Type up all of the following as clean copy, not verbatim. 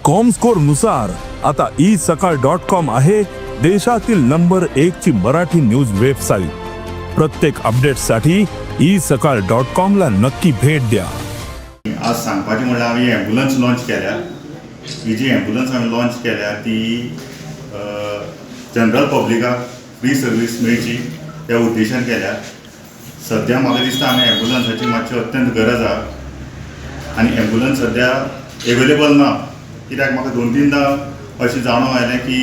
Comscore नुसार आता E सकाळ डॉट कॉम आहे देशातील नंबर एक ची मराठी न्यूज वेबसाईट. प्रत्येक अपडेटसाठी ई सकाळ डॉट कॉम ला नक्की भेट द्या. आज सांगपाचें म्हणल्यार हांवें एम्बुलन्स लॉन्च केल्या. ही जी एम्बुलन्स हांवें लॉन्च केल्या ती जनरल पब्लिकाक फ्री सर्वीस मेळची ह्या उद्देशान केल्या. सद्या म्हाका दिसता हांगा एम्बुलन्साची मातशी अत्यंत गरज आहा आनी एम्बुलन्स सद्या एवेलेबल ना, कित्याक म्हाका दोन तिनदां अशें जाणून आयलें की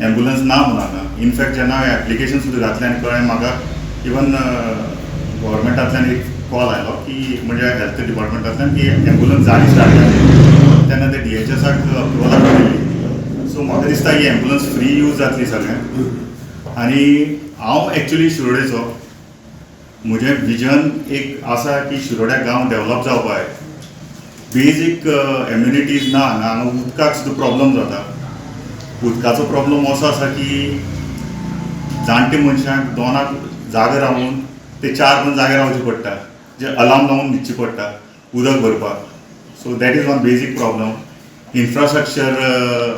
एम्बुलन्स ना म्हणून हांगा. इनफॅक्ट जेन्ना हांवें एप्लिकेशन सुद्दां घातलें आनी कळ्ळें म्हाका, इवन गव्हर्मेंटांतल्यान एक कॉल आयलो की, म्हणजे हेल्थ डिपार्टमेंटांतल्यान, की एम्बुलन्स जाली स्टार्ट जाली तेन्ना ते डीएचएसाक अप्रुवलाक दिली. सो म्हाका दिसता ही एम्बुलन्स फ्री यूज जातली सगळ्यांक. आनी हांव एक्चुली शिरोडेचो. म्हजें विजन एक आसा की शिरोड्या गांव डेव्हलप जावपा जाय. बेजीक एम्युनिटीज ना हांगा. हांगा उदकाक सुद्दां प्रॉब्लम जाता. उदकाचो प्रॉब्लम असो आसा की जाणटे मनशांक 2 जागे रावन ते 4 पण जागे रावचे पडटा, जे अलार्म लावन न्हिदचें पडटा उदक भरपाक. So that is one basic problem. Infrastructure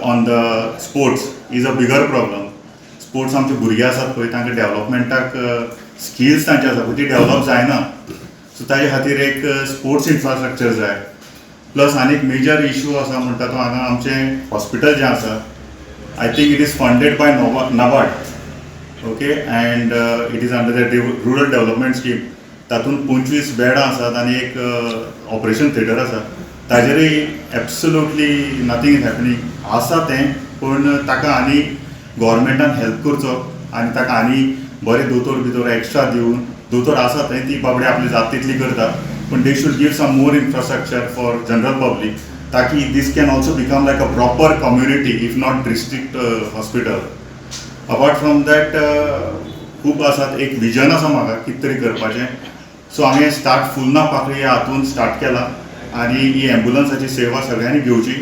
on the sports is a bigger problem. Sports आमचे भुरगे आसात पळय, तांकां डेव्हलपमेंटाक स्किल्स तांचे आसा पळय, ती डेव्हलप जायना. सो ताजे खातीर एक स्पोर्ट्स इन्फ्रास्ट्रक्चर जाय. प्लस आनी एक मेजर इशू आसा म्हणटा तो हांगा आमचें हॉस्पिटल जें आसा, I think it is funded by NABARD, okay, and it is under the rural development scheme. तातूंत 25 बेडां आसात आनी एक ऑपरेशन थिएटर आसा. ताजेरय एब्सोल्युटली नथींग is happening. आसा तें, पूण ताका आनी गव्हर्मेंटान हेल्प करचो आनी ताका आनी बरे दोतोर बितोर एक्स्ट्रा दिवन. दोतोर आसा थंय, ती बाबडे आपली जाता तितली करता, पूण they should give some more infrastructure for general public, ताकी this can also become like a proper community, if not district hospital. Apart from that खूब आसात. एक विजन आसा म्हाका कितें तरी करपाचें. सो हांवें स्टार्ट फुलना पाकळी ह्या हातून स्टार्ट केला आनी ही एम्बुलन्साची सेवा सगळ्यांनी घेवची.